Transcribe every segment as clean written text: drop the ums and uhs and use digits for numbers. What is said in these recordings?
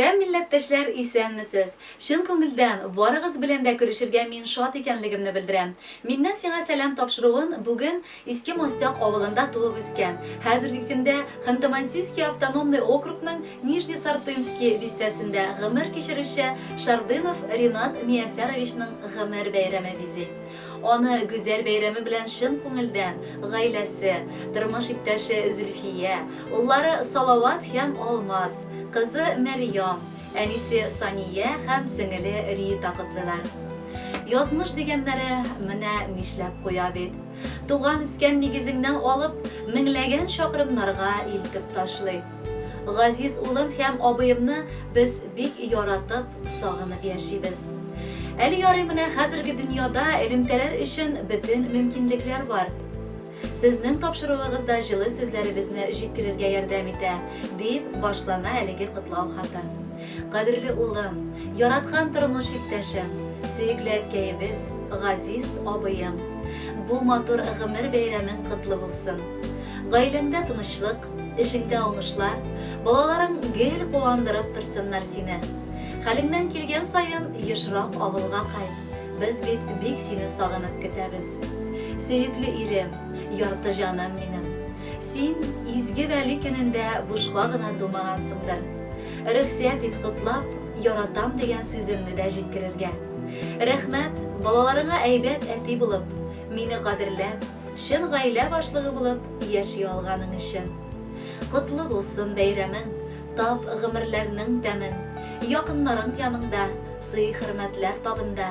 Мөхтәрәм милләттәшләр, исәнмесез! Чын күңелдән, барыгыз белән дә күрешергә мин шат икәнлегемне белдерәм. Миннән сиңа сәлам тапшыруын бүген Иске Мостяк авылында туып үскән, хәзерге көндә Ханты-Мансийский автономный округның Нижнесартымский бистәсендә гомер кичерүче Шардынов Ринат Миясәровичның гомер бәйрәме бизи. Аны гүзәл бәйрәме белән чын күңелдән гаиләсе, тормыш иптәше Зөлфия, уллары Салават һәм Алмаз, кызы Мәрьям, әнисе Сания һәм сеңеле Рита котлыйлар. Язмыш дигәннәре менә нишләп куя бит. Туган-үскән нигезеңнән алып, меңләгән чакрымнарга илтеп ташлый. Газиз улым һәм абыемны без бик яратып, сагынып яшибез. Әле ярый менә хәзерге дөньяда элемтәләр өчен бөтен мөмкинлекләр бар. Сезнең тапшыруыгыз да җылы сүзләребезне җиткерергә ярдәм итә, дип башлана әлеге котлау хаты. Кадерле улым, яраткан тормыш иптәшем, сөекле әткәебез, газиз абыем! Бу матур гомер бәйрәмең котлы булсын! Гаиләңдә тынычлык, Эшеңдә уңышлар, балаларың гел куандырып торсыннар сине. Хәлеңнән килгән саен ешрак авылга кайт, без бит бик сине сагынып көтәбез. Сөекле ирем, ярты җаным минем. Син изге Вәли көнендә бушка гына тумагансыңдыр. Рөхсәт ит котлап, яратам дигән сүземне дә җиткерергә. Рәхмәт, балаларыңа әйбәт әти булып, мине кадерләп, Чын гаилә башлыгы булып яши алганың өчен. Котлы булсын бәйрәмең, тап гомерләрнең тәмен, якыннарың яныңда, сый-хөрмәтләр табында,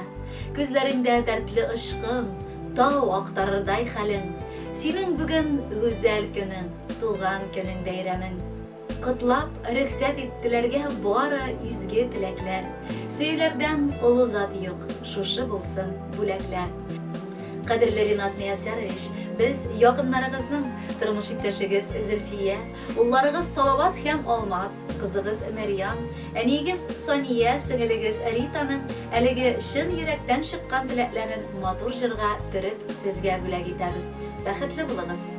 күзләреңдә дәртле очкын, тау актарырдай хәлең. Синең бүген гүзәл көнең, туган көнең бәйрәмең. Котлап, рөхсәт иттеләргә бары изге теләкләр. Сөюләрдән олы зат юк, шушы булсын бүләкләр. Кадерле Ринат Миясәрович, без якыннарыгызның, тормыш иптәшегез Зөлфия, улларыгыз Салават һәм Алмаз, кызыгыз Мәрьям, әниегез Сания, сеңелегез Ританың әлеге чын йөрәктән чыккан теләкләрен матур җырга төреп сезгә бүләк итәбез. Бәхетле булыгыз!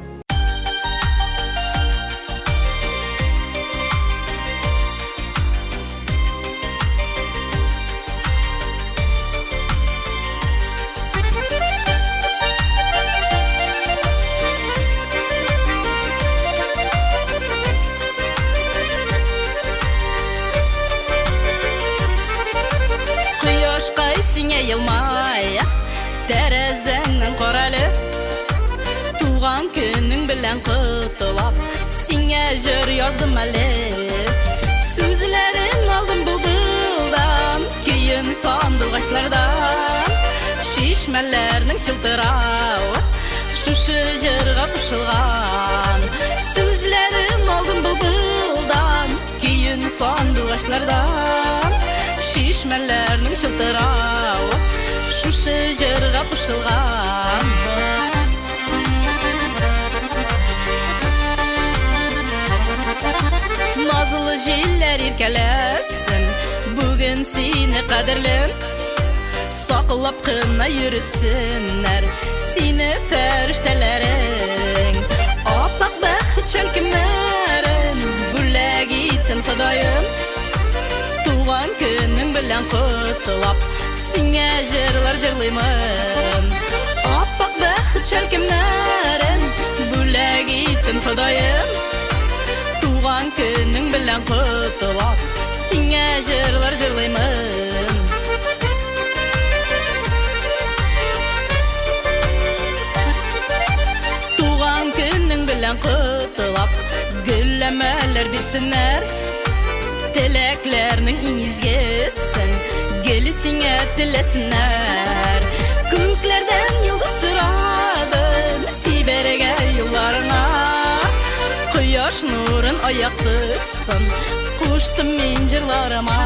Кояшкай сиңа елмая, тәрәзәңнән карале. Туган көнең белән котлап, сиңа җыр яздым әле. Сүзләрен алдым былбылдан, көен сандугачлардан. Чишмәләрнең чылтыравы шушы җырга кушылган. Сүзләрен алдым былбылдан, Көен сандугачлардан, Чишмәләрнең чылтыравы Шушы җырга кушылган. Назлы җилләр иркәләсен Бүген сине кадерлем. Саклап кына йөртсеннәр Сине фәрештәләрең. Аппак бәхет шәлкемнәрен Бүләк итсен Ходаем. Туган көнең белән котлап, Сиңа җырлар җырлыймын. Аппак бәхет шәлкемнәрен Бүләк итсен Ходаем. Туган көнең белән котлап, Сиңа җырлар җырлыймын. Туган көнең белән котлап, Гөлләмәләр бирсеннәр. Теләкләрнең иң изгесен Гел сиңа теләсеннәр. Күкләрдән йолдыз сорадым Сибәргә юлларыңа. Кояш нурын аяктысын Куштым мин җырларыма.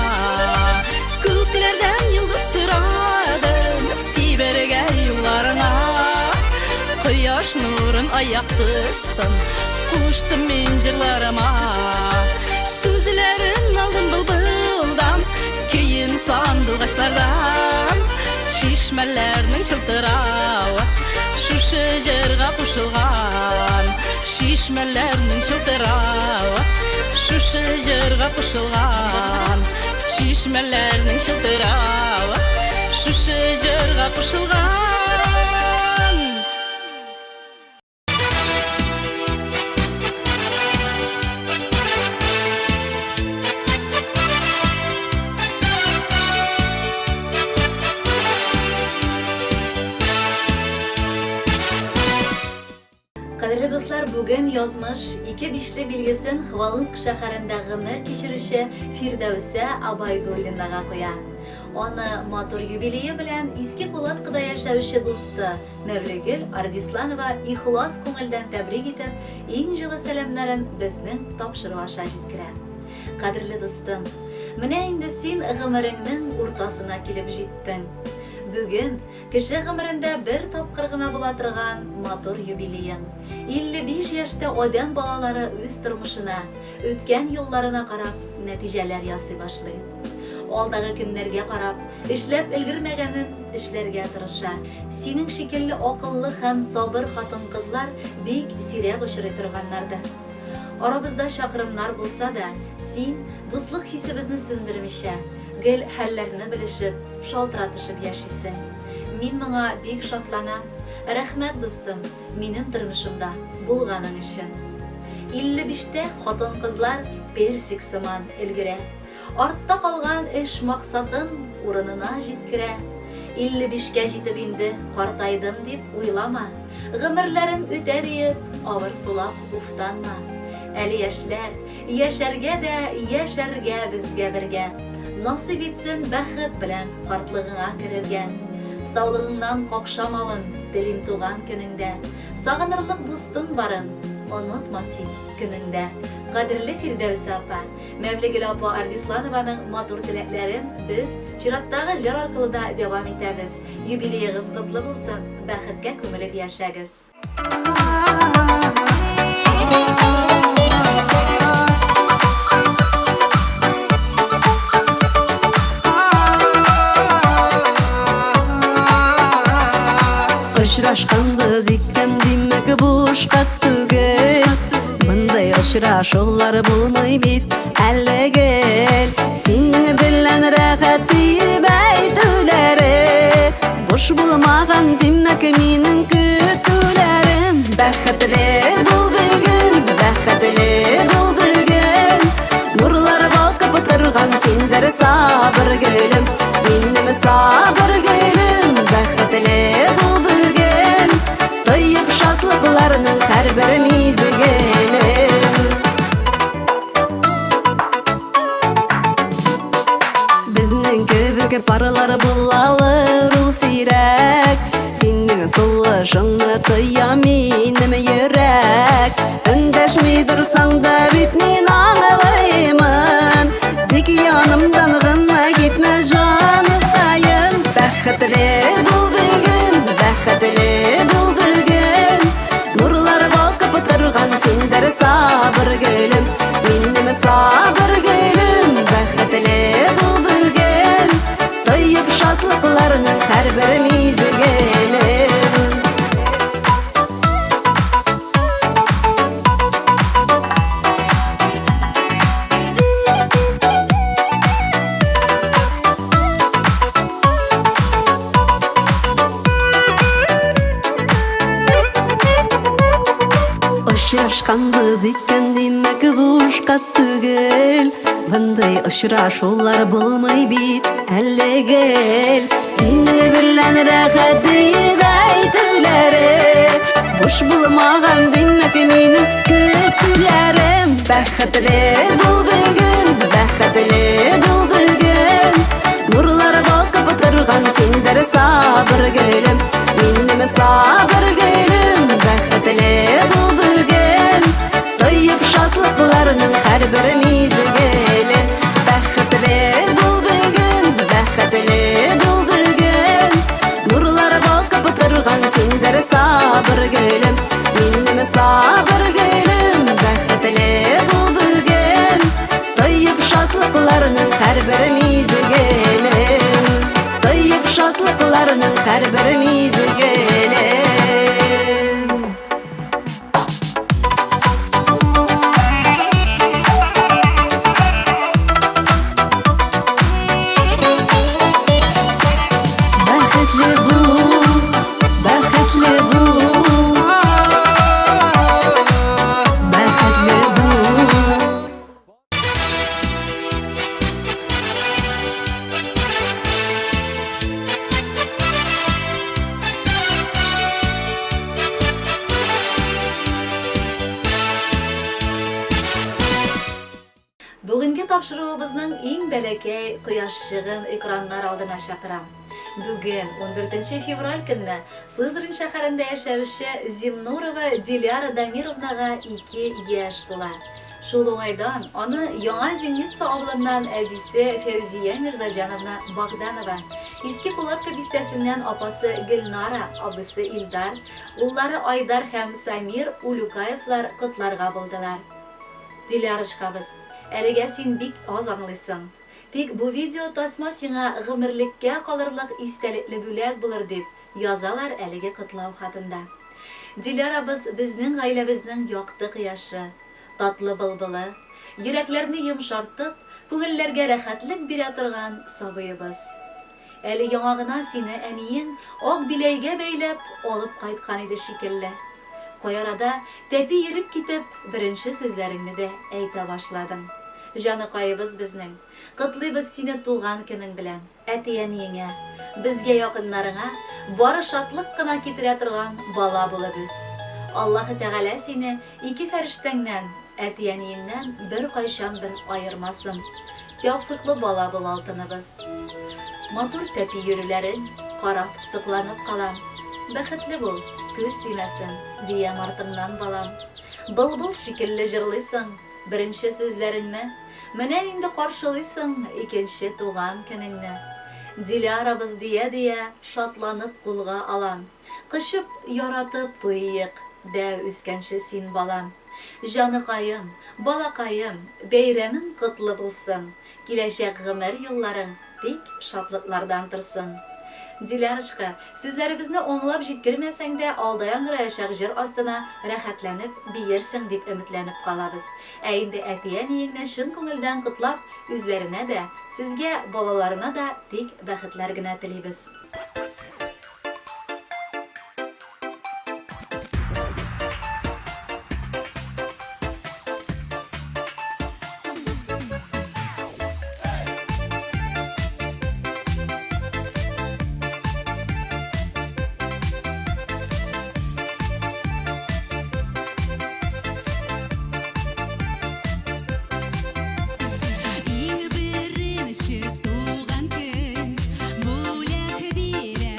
Күкләрдән йолдыз сорадым Сибәргә юлларыңа. Кояш нурын аяктысын Куштым мин җырларыма. Сүзләрен алдым былбылдан, Көен сандугачлардан. Чишмәләрнең чылтыравы Шушы җырга кушылган. Чишмәләрнең чылтыравы Шушы җырга кушылган. Чишмәләрнең чылтыравы шушы җырга кушылган. Кадерле дуслар, бүген язмыш ике бишле билгесен Хвалынск шәһәрендә гомер кичерүче Фирдәүсә Абайдуллинага куя. Аны матур юбилее белән Иске Кулаткыда яшәүче дусты Мәвлегөл Ардисланова ихлас күңелдән тәбрик итеп, иң җылы сәламнәрен безнең тапшыру аша җиткерә. Кадерле дустым, менә инде син гомереңнең уртасына килеп җиттең. Бүген кеше гомерендә бер тапкыр гына була торган матур юбилеең. 55 яшьтә адәм балалары үз тормышына, үткән елларына карап, нәтиҗәләр ясый башлый. Алдагы көннәргә карап, эшләп өлгермәгәнен эшләргә тырыша. Синең шикелле акыллы һәм сабыр хатын-кызлар бик сирәк очрый торганнардыр. Арабызда чакрымнар булса да, син, дуслык хисебезне сүндермичә, гел хәлләрне белешеп, шалтыратышып яшисең. Мин моңа бик шатланам. Рәхмәт, дустым, минем тормышымда булганың өчен. 55 тә хатын-кызлар персик сыман өлгерә. Артта калган эш максатын урынына җиткерә. 55 кә җитеп инде картайдым дип уйлама. Гомерләрем үтә диеп, авыр сулап уфтанма. Әле яшьләр, яшәргә дә яшәргә безгә бергә. Насыйп итсен бәхет белән картлыгыңа керергә. Саулыгыңнан какшамавын телим туган көнеңдә. Сагынырлык дустың барын онытма син көнеңдә. Кадерле Фирдәүсә апа, Мәвлегөл апа Ардисланованың матур теләкләрен без чираттагы җыр аркылы да дәвам итәбез. Юбилеегыз котлы булсын, бәхеткә күмелеп яшәгез. Очрашканбыз икән, димәк, бушка түгел. Мондый очрашулар булмый бит әле гел. Синең белән рәхәт диеп әйтүләре буш булмаган, димәк, минем көтүләрем. Бәхетле бул бүген, бәхетле бул бүген. Нурлар балкып торган синдер сабыр гөлем, минем сабыр гөлем. Бәхетле бул бүген, тоеп шатлыкларның һәрбер мизгелен. Безнең кебек парлар булалар ул сирәк. Синең сулышыңны тоя минем йөрәк. Эндәшми торсаң да бит мин аңлыймын. Тик янымдан гына китмә, җаныкаем. Бәхетле бул бүген, бәхетле бул бүген. Нурлар балкып торган синдер сабыр гөлем, минем сабыр гөлем. Бәхетле бул бүген, тоеп шатлыкларның һәрбер мизгелен. Очрашканбыз икән, димәк, бушка түгел. Мондый очрашулар булмый бит әле гел. Синең белән рәхәт диеп әйтүләре буш булмаган, димәк, минем көтүләрем. Бәхетле бул бүген, бәхетле бул бүген. Нурлар балкып торган синдер сабыр гөлем, минем сабыр гөлем. Бәхетле бул бүген, тоеп шатлыкларның һәрбер мизгелен. Бәхетле бул бүген, бәхетле бул бүген. Нурлар балкып торган синдер сабыр гөлем, минем сабыр гөлем. Бәхетле бул бүген, тоеп шатлыкларның һәрбер мизгелен. Тоеп шатлыкларның һәрбер мизгелен. Әлеге тапшыруыбызның иң бәләкәй кояшчыгын экраннар алдына чакырам. Бүген, 14 февраль көнне, Сызрань шәһәрендә яшәүче Зимнурова Диляра Дамировнага 2 яшь тула. Шул уңайдан аны Яңа Зимница авылыннан әбисе Фәүзия Мирзаҗановна Богданова, Иске Кулатка бистәсеннән апасы Гөлнара, абыйсы Илдар, уллары Айдар һәм Самир Улюкаевлар котларга булдылар. Дилярочкабыз, әлегә син бик аз аңлыйсың. Тик бу видеотасма сиңа гомерлеккә калырлык истәлекле бүләк булыр, дип язалар әлеге котлау хатында. Дилярабыз безнең гаиләбезнең якты кояшы, татлы былбылы, йөрәкләрне йомшартып, күңелләргә рәхәтлек бирә торган сабыебыз. Әле яңа гына сине әниең ак биләйгә бәйләп алып кайткан иде шикелле. Кай арада тәпи йөреп китеп, беренче сүзләреңне дә әйтә башладың. Җаныкаебыз безнең, котлыйбыз сине туган көнең белән. Әти-әниеңә, безгә якыннарыңа бары шатлык кына китерә торган бала булып үс. Аллаһы Тәгалә сине ике фәрештәңнән, Әти-әниеңнән беркайчан бер аермасын. Тәүфыйклы бала бул, алтыныбыз. Матур тәпи йөрүләрең, карап, сокланып калам. Бәхетле бул, күз тимәсен, диям артыңнан, балам. Былбыл шикелле җырлыйсың, беренче сүзләреңне. Менә инде каршылыйсың икенче туган көнеңне. Дилярабыз дия-дия, шатланып кулга алам. Кочып, яратып туйыйк, дәү үскәнче син, балам. Җаныкаем, балакаем, бәйрәмең котлы булсын, киләчәк гомер юлларың тик шатлыклардан торсын. Дилярочка, сүзләребезне аңлап җиткермәсәң дә, алда яңгыраячак җыр астына рәхәтләнеп биерсең дип өметләнеп калабыз. Ә инде әти-әниеңне чын күңелдән котлап, үзләренә дә, сезгә, балаларына да тик бәхетләр генә телибез. Иң беренче туган көн бүләк бирә.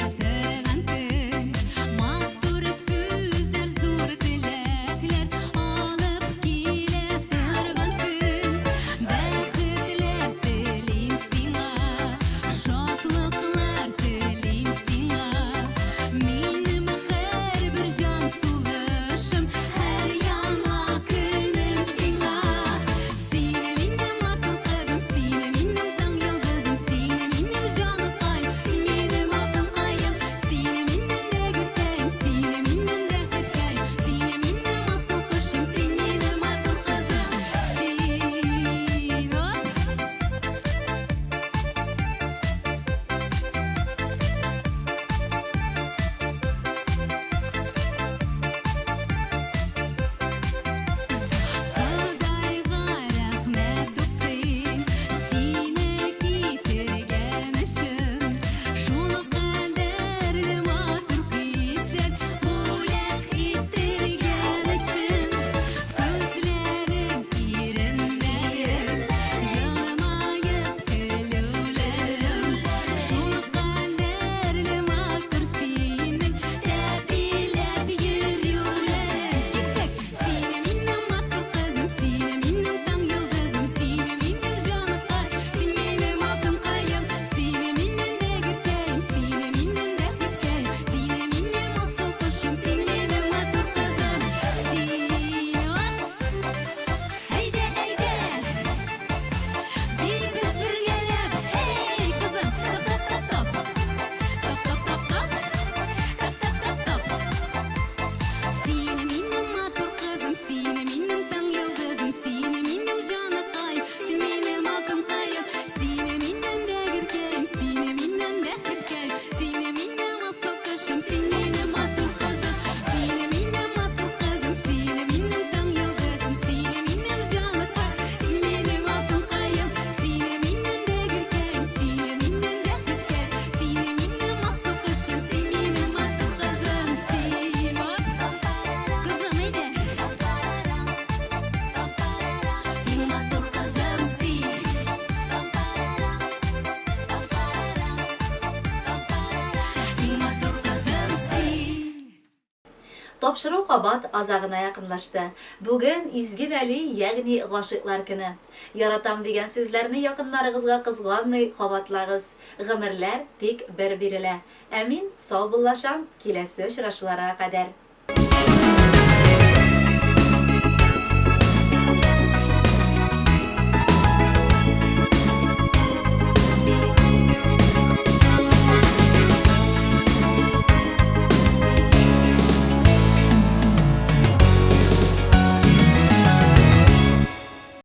Тапшыру кабат азагына якынлашты. Бүген Изге Вәли, ягъни гашыйклар көне. Яратам дигән сүзләрне якыннарыгызга кызганмый кабатлагыз. Гомерләр тик бер бирелә. Ә мин саубуллашам, киләсе очрашуларга кадәр.